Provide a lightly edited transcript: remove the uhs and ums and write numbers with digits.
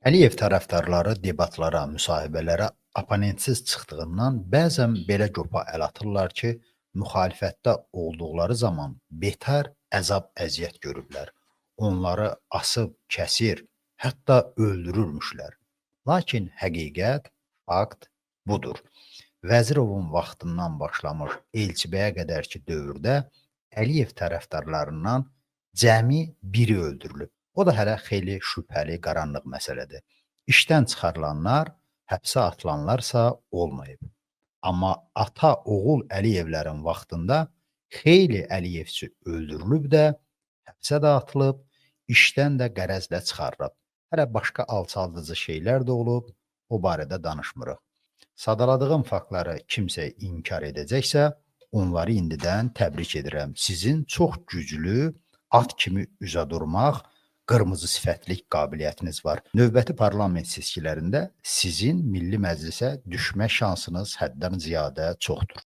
Əliyev tərəfdarları debatlara, müsahibələrə oponentsiz çıxdığından bəzən belə qopa əl atırlar ki, müxalifətdə olduqları zaman betər əzab-əziyyət görüblər. Onları asıb, kəsir, hətta öldürürmüşlər. Lakin həqiqət, fakt budur. Vəzirovun vaxtından başlamış Elçibəyə qədərki dövrdə Əliyev tərəfdarlarından cəmi biri öldürülüb. O da hələ xeyli şübhəli, qaranlıq məsələdir. İşdən çıxarılanlar, həbsə atılanlarsa olmayıb. Amma ata-oğul Əliyevlərin vaxtında xeyli Əliyevçi öldürülüb də, həbsə də atılıb, işdən də qərəzlə çıxarılıb. Hələ başqa alçaldıcı şeylər də olub, o barədə danışmırıq. Sadaladığım faktları kimsə inkar edəcəksə, onları indidən təbrik edirəm. Sizin çox güclü, at kimi üzə durmaq, qırmızı sifətlik qabiliyyətiniz var. Növbəti parlament seçkilərində sizin Milli Məclisə düşmə şansınız həddən ziyadə çoxdur.